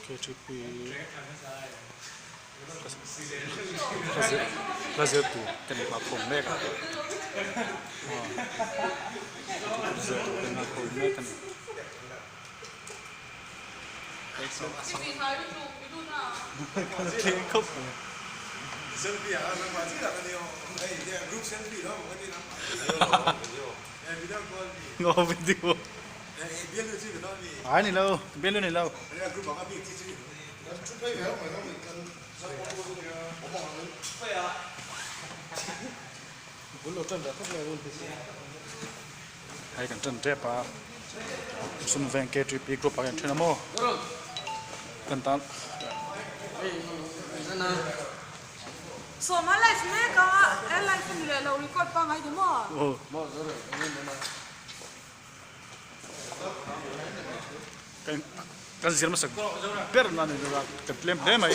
Ktp hla zir tur kan inhmuh mek a zir tur kan inhmuh mek a ni. Hei kan ṭan ṭep a sum veng ktp group ah hian ṭhen a maw kan tan. Sawma live mek a a live a ni leh lo record pangai ni maw? Kan zir hmasa ber na ni lo a kan tlem hle mai.